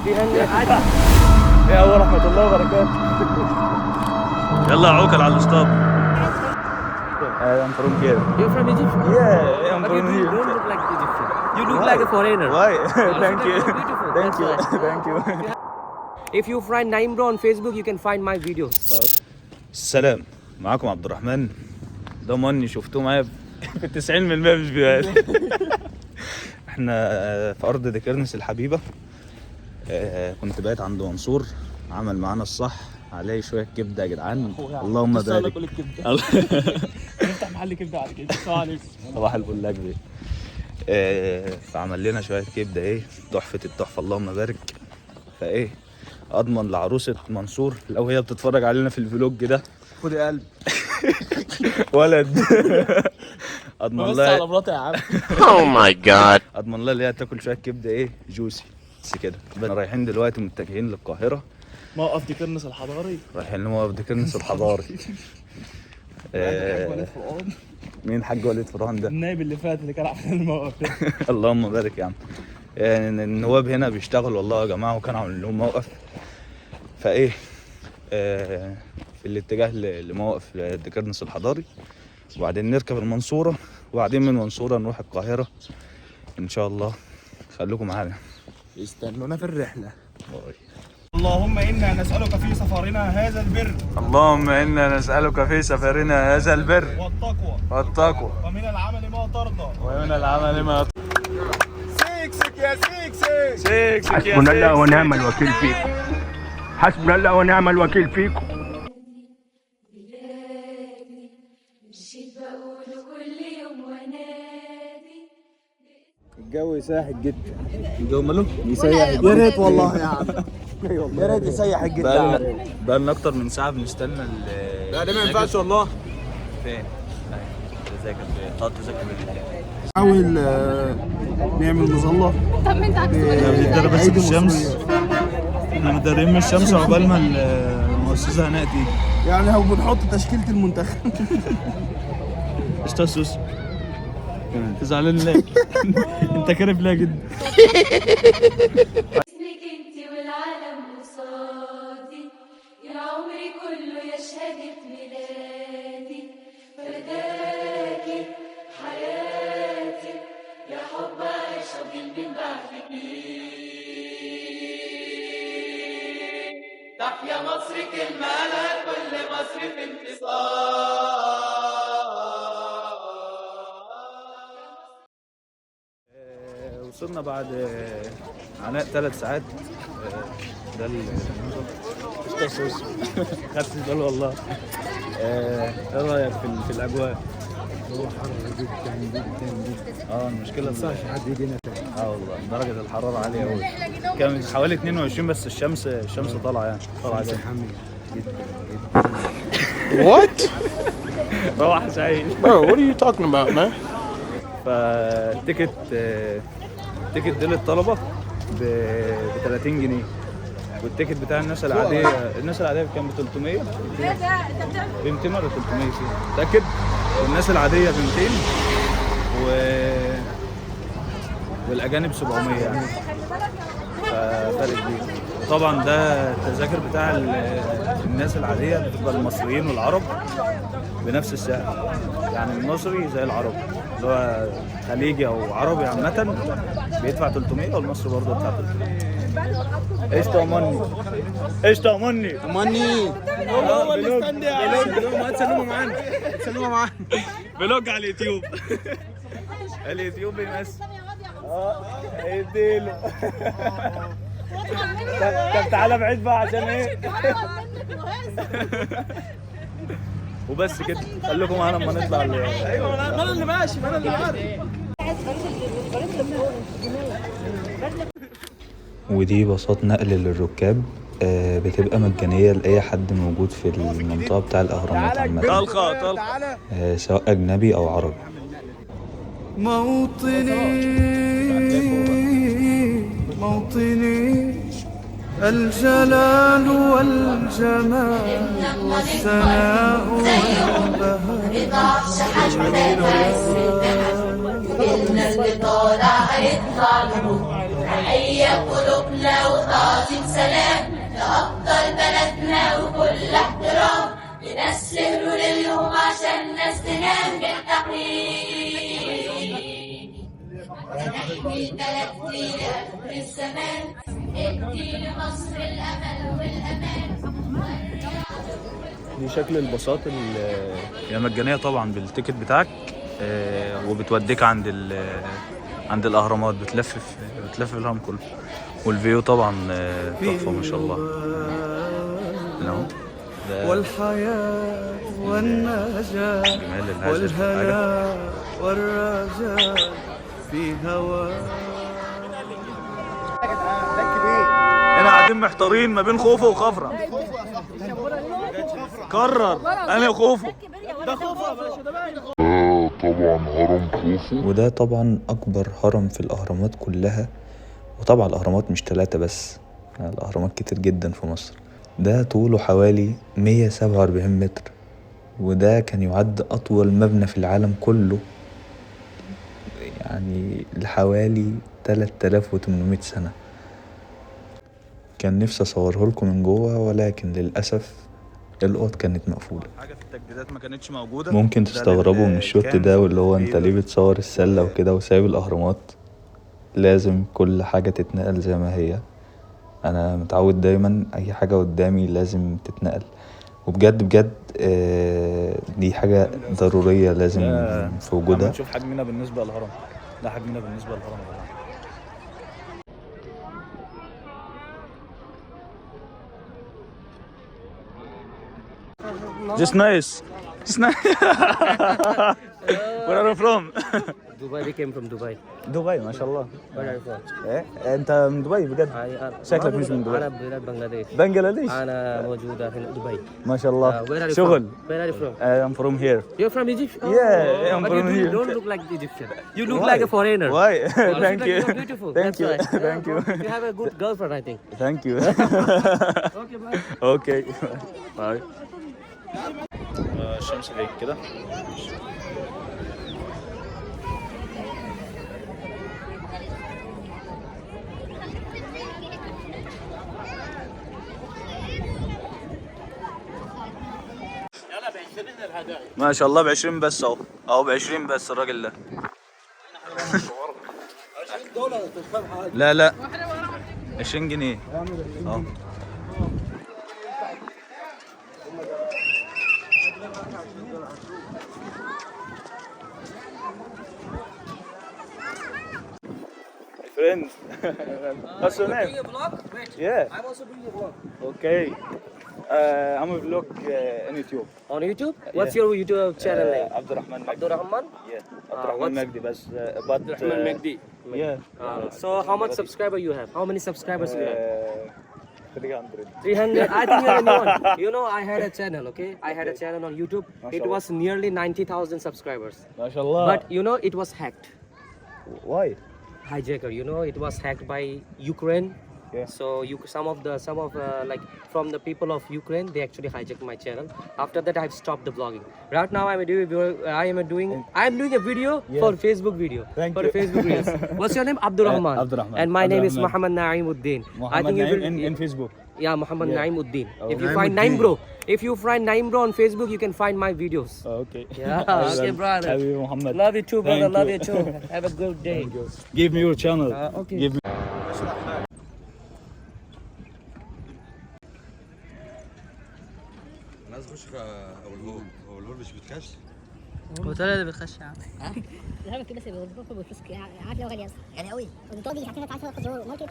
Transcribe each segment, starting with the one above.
يا ورحمة الله وبركاته. يلا عوكل على الاسطاب. I'm from here. You're from Egypt? Yeah, I'm But you from here. don't look like Egyptian. You look Why? like a foreigner. Why? You Thank look you. beautiful. Thank That's you. why. Thank you. If you find Naimbro on Facebook, you can find my videos. السلام، معاكم عبد الرحمن. ده ماني شفتوه معايا في 90% من الفيديوهات. احنا في ارض ديكرنس الحبيبه. كنت بايت عند منصور، عمل معانا الصح، عليه شوية كبده يا جدعان، اللهم بارك. الكبده، نفتح محل كبده على كده. السلام عليكم. صباح الفل يا كبير. فعمل لنا شوية كبده ايه تحفة التحفه، اللهم بارك. فايه اضمن لعروسه منصور لو هي بتتفرج علينا في ال vlog ده، خد يا قلب. ولد اضمن بس لها على مراتي يا عم. Oh my God. اضمن لها اللي هي تاكل شوية كبده ايه juicy. بس كده، احنا رايحين دلوقتي متجهين للقاهره. موقف ديكرنس الحضاري. رايحين لموقف ديكرنس الحضاري. الحاج وليد فرعون. مين حاج وليد فرعون ده؟ النايب اللي فات اللي كان عامل الموقف ده. اللهم بارك يا عم. يعني النواب هنا بيشتغلوا والله يا جماعه، وكانوا عاملين لهم موقف. فايه في الاتجاه لموقف ديكرنس الحضاري، وبعدين نركب المنصوره، وبعدين من المنصورة نروح القاهرة ان شاء الله. خليكم معانا. استنونا في الرحله. bye. اللهم انا نسالك في سفرنا هذا البر اللهم انا نسالك في سفرنا هذا البر والتقوى والتقوى ومن العمل ما ترضى. ومن العمل ما سيكسك يا سيكسك. سيكسك يا حسبنا الله ونعم الوكيل فيكم، حسبنا الله ونعم الوكيل فيكم. بلادي مشيت بقول كل يوم وانادي. الجو يساحل جدا. الجو ماله؟ يا ريت والله يا عم، يا ريت يسيح الجدا. بقالنا اكتر من ساعة بنستنى لا ده ما ينفعش والله. فين؟ تذاكر فين؟ تقعد تذاكر بالله. نحاول نعمل مظلة. طب ما انت عكس. بنتدرب بس في الشمس، احنا متدربين من الشمس عقبال ما المؤسسة هناء تيجي. يعني هو بنحط تشكيله المنتخب. قشطة يا سوسو. انت زعلان ليه؟ انت كارف ليه جدا؟ اسمك انت والعالم قصادي، يا عمري كله يا شهادة ميلادي، فداكي حياتي يا حب عايشة وجيل من بعد جيل. تحيا مصر، كلمة لها كل مصر في انتصار. وصلنا بعد عناء 3 ساعات. ده قشطة يا سوسو، خدت بالي والله. ايه رايك في الاجواء؟ هو حر جدا جدا جدا. اه المشكلة ما ينفعش حد يجي هنا تاني. اه والله درجة الحرارة عالية أوي، كان حوالي 22، بس الشمس الشمس طالعة يعني طالعة شمس جامد. حامية جدا جدا. What? روح سعيد. Bro, what are you talking about, man? فال ticket ال ticket دي للطلبة ب 30 جنيه، وال ticket بتاع الناس العادية، الناس العادية بكام؟ ب 300، ب 200 ولا 300 فيه؟ متأكد؟ والناس العادية ب 200 والأجانب 700، يعني ففرق كبير. طبعا ده التذاكر بتاع الناس العادية، بتبقى المصريين والعرب بنفس السعر، يعني المصري زي العربي، اللي هو خليجي او عربي عامة بيدفع 300، والمصري برضه بيدفع 300. قشطة يا مني، قشطة يا مني. ماني هو اللي stand يا عم. ما تسلموا معانا، تسلموا معانا. vlog على اليوتيوب، اليوتيوب بيمثل. اه اديله. طب تعالى بعيد بقى عشان ايه. وبس كده، خليكم معانا اما نطلع. ايوه ما انا اللي ماشي، ما انا اللي عارف. ودي باصات نقل للركاب، بتبقى مجانية لأي حد موجود في المنطقة بتاع الأهرامات عامة. طلقة طلقة. سواء أجنبي أو عربي. موطني موطني، الجلال والجمال والثناء والبهاء. اللي طالع هيطلع له. تحية قلوبنا وتعظيم سلام لأبطال بلدنا وكل احترام، لناس سهروا لليوم عشان ناس تنام بالتحرير. نحمي البلد دي لآخر الزمان، ادي لمصر الأمل والأمان. دي شكل الباصات هي مجانية طبعا بال ticket بتاعك، وبتوديك عند الأهرامات، بتلف الهرم كله، وال view طبعا تحفة ما شاء الله. هنا اهو ده والحياة والنجاة الجمال اللي عايز يشوف حاجة. والهنا والرجاء في هوى. هنا قاعدين محتارين ما بين خوفو وخفرع. قرر انا خوفو. طبعا هرم خوفو. وده طبعا أكبر هرم في الأهرامات كلها، وطبعا الأهرامات مش 3 بس، يعني الأهرامات كتير جدا في مصر. ده طوله حوالي 147 متر، وده كان يعد أطول مبنى في العالم كله، يعني لحوالي 3800 سنة. كان نفسي أصوره لكم من جوه، ولكن للأسف الأوض كانت مقفولة. حاجة في التجديدات ما كانتش موجودة. ممكن ده تستغربوا من ال shot كان ده، واللي هو انت في ليه بتصور السلة وكده وسايب الأهرامات؟ لازم كل حاجة تتنقل زي ما هي. أنا متعود دايما أي حاجة قدامي لازم تتنقل، وبجد بجد دي حاجة ضرورية لازم ده في وجودها. عم نشوف حجمنا بالنسبة للهرم، ده حجمنا بالنسبة للهرم يا جماعة. Just nice. Just nice. Where are you from? Dubai. We came from Dubai. دبي ما شاء الله. Where are you from? إيه؟ انت من دبي بجد؟ شكلك مش من دبي. أنا بلاد بنغلاديش. بنجلاديش. أنا موجودة في دبي. ما شاء الله. Where are you شغل. from? Where are you from? I'm from here. You're from Egypt? Oh, Yeah, I'm but from you here. don't look like Egyptian. You look Why? like a foreigner. Why? You look Thank like you. You're beautiful. Thank That's you. why. Thank you. You have a good girlfriend, I think. Thank you. Okay, bye. Okay. Bye. الشمس فين كده؟ ما شاء الله ب20 بس اهو، اهو ب20 بس الراجل ده. لا لا 20 جنيه اهو. Friends. What's your name? Doing a vlog? Wait. Yeah. I'm also doing a vlog. Okay. I'm a vlog on YouTube. On YouTube? What's your YouTube channel name? Abdurrahman Magdi. Abdurrahman? Yeah. Abdurrahman what's- Magdi بس but Abdurrahman Magdi. Yeah. So how much subscriber you have? How many subscribers you have? 300. 300. I think you're a new one. You know, I had a channel, okay? I had a channel on YouTube. It was nearly 90,000 subscribers. ما شاء الله. But you know, it was hacked. Why? Hijacker, you know, it was hacked by Ukraine. Yeah. So you, some of the, some of like from the people of Ukraine, they actually hijacked my channel. After that, I've stopped the vlogging. Right now, I'm doing a video for Facebook video. Thank for you. Facebook reels. What's your name? Abdurrahman. Abdurrahman. And my name is Abdurrahman. Muhammad Naeem Uddin. I Muhammad think you Naeem will, in Facebook. Yeah, Muhammad Yeah. Naeem Uddin. Oh. If you Naeem find Naeem Uddin. Bro, if you find Naeem Bro on Facebook, you can find my videos. Okay. Yeah, okay, brother. Habibi Muhammad. Love you too, brother. Thank Love you. you too. Have a good day. Give me your channel. Okay. Give me. انا عايز اخش في ابو الهول. هو الهول مش بتخش؟ هو طلع اللي بيخش يا عم. الهرم كده بس بفلوس، عارف لو غالي اصلا، غالي قوي. وبتقعد يجي ساعتين ثلاث تاخد زور ممكن.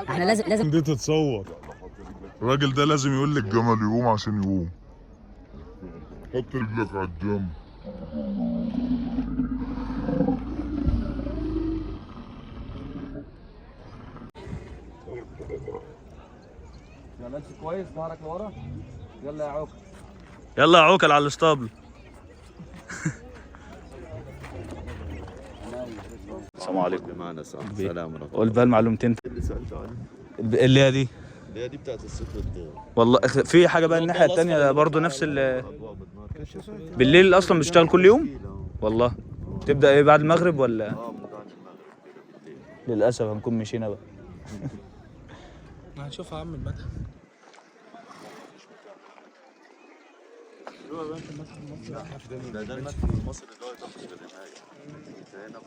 احنا لازم دي تتصور. الراجل ده لازم يقول للجمل يقوم عشان يقوم. حط رجلك على الجنب. يلا امسك كويس ظهرك لورا. يلا يا عوكل. يلا يا عوكل على الاسطبل. السلام عليكم. معنا صح. سلام ورحمة قول بقى المعلومتين. اللي سألته عنه. اللي هي دي، اللي هي دي بتاعت الصيف والضوء. والله في حاجة بقى الناحية التانية برضو نفس بالليل اصلا بتشتغل كل يوم؟ والله تبدا ايه بعد المغرب ولا؟ اه من بعد المغرب كده بالليل. للاسف هنكون مشينا بقى. هنشوفها يا عم المتحف. ده المتحف المصري اللي هو يتاخد في الرعاية. هنا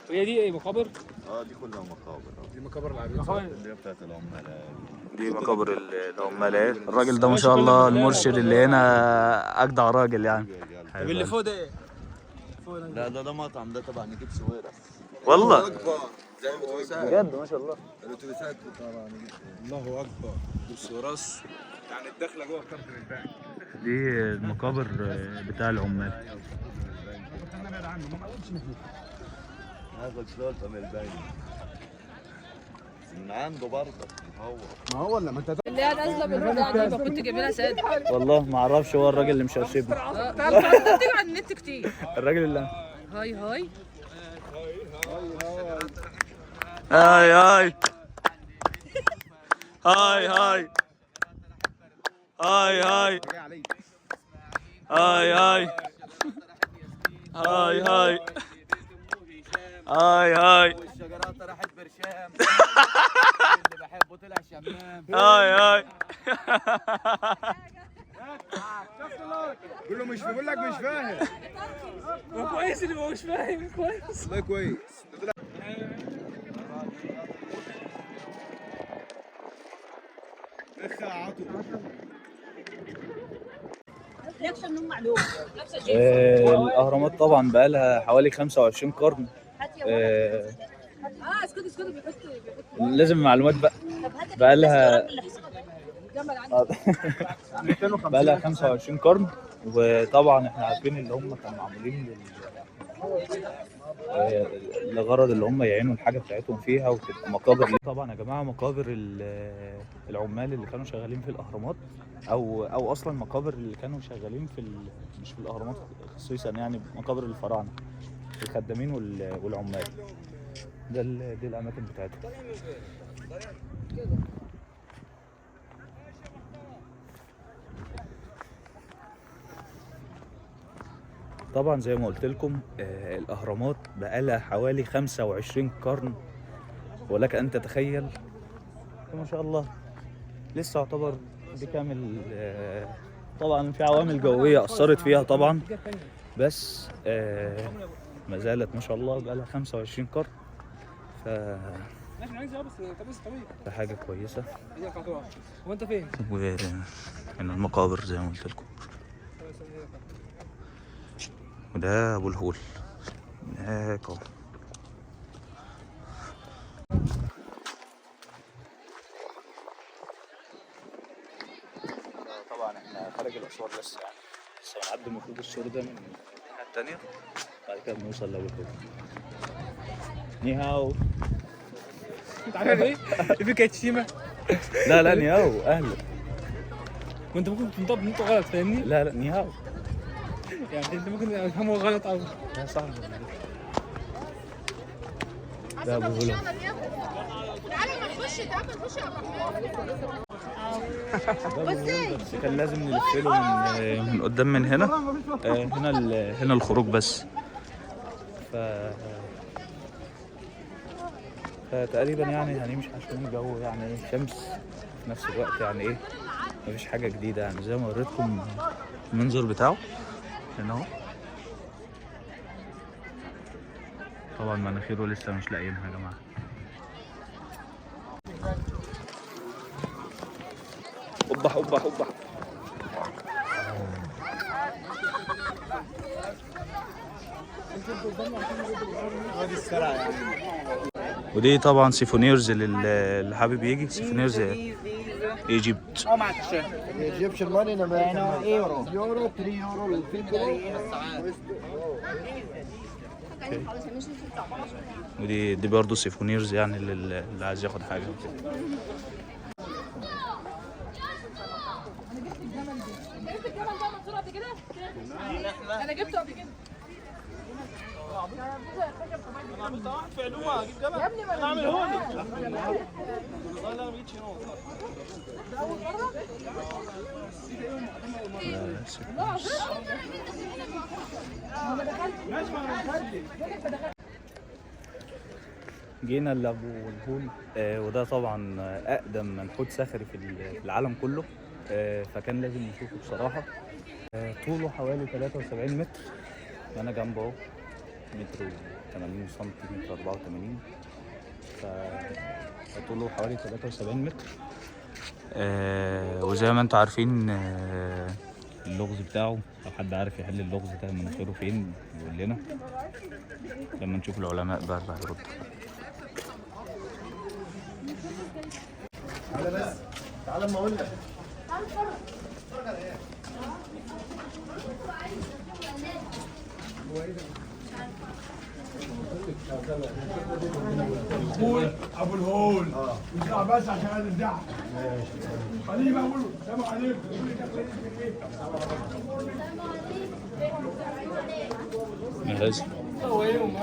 في هي دي ايه، مقابر؟ اه دي كلها مقابر. دي مقابر العبيد اللي هي بتاعت العمال. دي مقابر العمال. ايه الراجل ده ما شاء الله، المرشد اللي هنا اجدع راجل يعني. طب اللي فوق ده ايه؟ لا ده مطعم، ده تبع نجيب ساويرس. والله زي الاتوبيسات، بجد ما شاء الله. الاتوبيسات تبع نجيب ساويرس. الله اكبر، نجيب ساويرس يعني الدخلة جوه كامب البنك. دي المقابر بتاع العمال. هاخد سلطة من البنك من عنده برضه. هو ما هو ولا ما انت اللي هي نازله بالبتاع دي، ما كنت جايبينها ساده. والله ما اعرفش، هو الراجل اللي مش هيسيبنا. تعال تعال، بتيجي على النت كتير. الراجل اللي hi hi hi hi hi hi hi hi hi hi hi hi hi hi الشجرات راحت برشام، اللي بحبه طلع شمام. hi hi. بقول له مش بقول لك مش فاهم. ما كويس اللي هو مش فاهم كويس. والله كويس. الاهرامات طبعا بقالها حوالي 25 قرن. اسكت اسكت، بيحط لازم معلومات بقى. بقالها بقالها 25 قرن، وطبعا احنا عارفين اللي هم كانوا معمولين لغرض اللي هم يعينوا الحاجة بتاعتهم فيها وتبقى مقابر. طبعا يا جماعة مقابر العمال اللي كانوا شغالين في الاهرامات، او اصلا مقابر اللي كانوا شغالين في مش في الاهرامات خصيصا، يعني مقابر الفراعنة، الخدامين والعمال. ده دي الاماكن بتاعتهم. طبعا زي ما قلت لكم الاهرامات بقالها حوالي 25 قرن، ولك ان تتخيل ما شاء الله لسه يعتبر بكامل. طبعا في عوامل جوية اثرت فيها طبعا، بس ما زالت ما شاء الله بقالها 25 قرن. ف ده حاجة كويسة. هو انت فين؟ وهنا المقابر زي ما قلت لكم، وده ابو الهول هناك اهو. طبعا احنا خارج الاسوار لسه، يعني لسه هنعدي المفروض السور ده من الناحية التانية، بعد كده بنوصل لابو الهول. 你好. انت عارف ايه؟ في كانت شتيمه. لا لا 你好 اهلا. وانت ممكن تنطق نطق غلط، فاهمني؟ لا لا 你好. يعني انت ممكن تفهمه غلط او يا صاحبي ده ابو الهول. تعالى ما نخش، تعالى نخش يا عبد الرحمن. بس كان لازم نلف له من قدام من هنا. هنا هنا الخروج بس. فتقريبا يعني هنمشي عشان الجو يعني ايه شمس في نفس الوقت، يعني ايه مفيش حاجة جديدة، يعني زي ما وريتكم المنظر بتاعه هنا اهو. طبعا مناخيره لسه مش لاقيينها يا جماعة. قبح قبح قبح. ودي طبعا souvenirs للي حابب يجي، souvenirs Egypt. Egyptian money and American money. Euro. Euro, 3 euro, ودي برضه souvenirs يعني اللي عايز ياخد حاجة وكده. انا جبت الجمل ده منصور قبل كده؟ انا جبته قبل كده. في علومه اجيب جمل. يا ابني ما انا اعمل هوني. جينا لابو الهول، وده طبعا اقدم منحوت صخري في العالم كله، فكان لازم نشوفه بصراحة. طوله حوالي 73 متر، انا جنبه اهو متر و80 سنتي، متر 84، فطوله حوالي 73 متر. وزي ما انتم عارفين اللغز بتاعه، لو حد عارف يحل اللغز ده مناخيره فين يقول لنا لما نشوف العلماء بقى اللي هيردوا. تعالى بس، تعالى اما اقول لك. دخول ابو الهول يطلع بس عشان هذا الزعل. خليه بقى اقول له السلام عليكم. 作为我们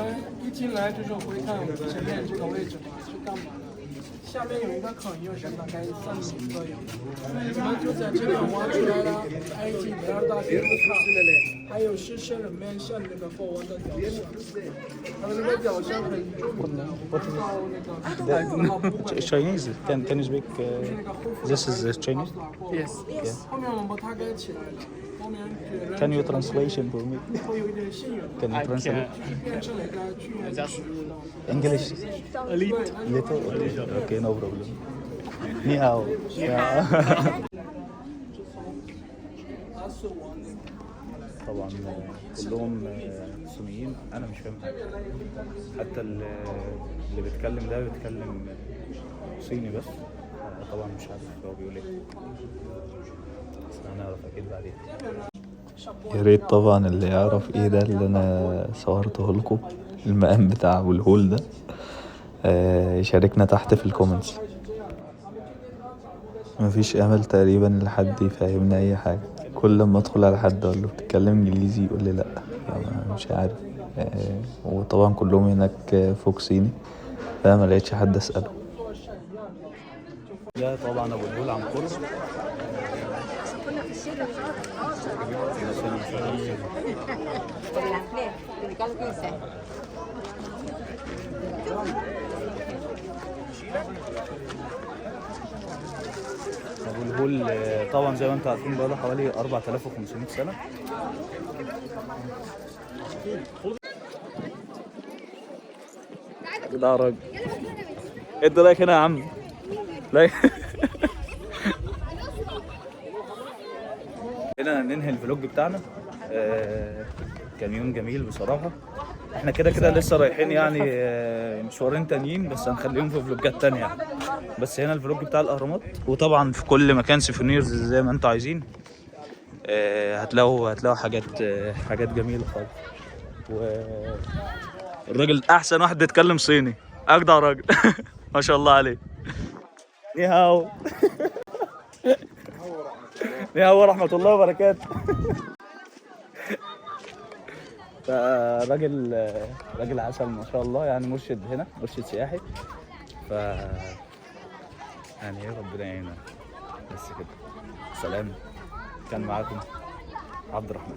一进来就是回看我们前面这个位置嘛，是干嘛的？下面有一个坑，又是大概3米左右，我们就在这里挖出来了埃及第二大金字塔，还有狮身人面像那个国王的雕像，他们那个雕像很著名的，我们到那个 Chinese can you speak this is Chinese? Yes. 后面我们把它盖起来了，后面别人 Can you translation for me? 会有一点幸运， Can you translate? 就是变成了一个巨人石。 English? A little. Little? Okay, no problem. 你好. طبعا كلهم صينيين، انا مش فاهم حاجة، حتى اللي بيتكلم ده بيتكلم صيني بس، طبعا مش عارف هو بيقول ايه، بس هنعرف اكيد بعدين. يا ريت طبعا اللي يعرف ايه ده اللي انا صورته لكم، المقام بتاع ابو الهول ده، يشاركنا تحت في ال comments. مفيش امل تقريبا لحد يفهمنا اي حاجة، كل ما ادخل على حد اقول له بتتكلم انجليزي يقول لي لا مش عارف، وطبعا كلهم هناك فوق صيني، فما لقيتش حد اساله. ده طبعا ابو الهول عن قرب. ابو الهول طبعا زي ما انتم عارفين بقاله حوالي 4500 سنة. ده راجل ادي like هنا يا عم، like. هنا ننهي ال vlog بتاعنا. كان يوم جميل بصراحة. احنا كده كده لسه رايحين يعني مشوارين تانيين، بس هنخليهم في فلوجات تانية يعني. بس هنا ال vlog بتاع الاهرامات، وطبعا في كل مكان souvenirs زي ما انتوا عايزين. هتلاقوا حاجات جميلة خالص. والراجل احسن واحد بيتكلم صيني، اجدع راجل ما شاء الله عليه. 你好 你好 ورحمة الله وبركاته. فراجل راجل عسل ما شاء الله، يعني مرشد هنا، مرشد سياحي. ف يعني ايه، ربنا يعينه. بس كده، سلام. كان معاكم عبد الرحمن.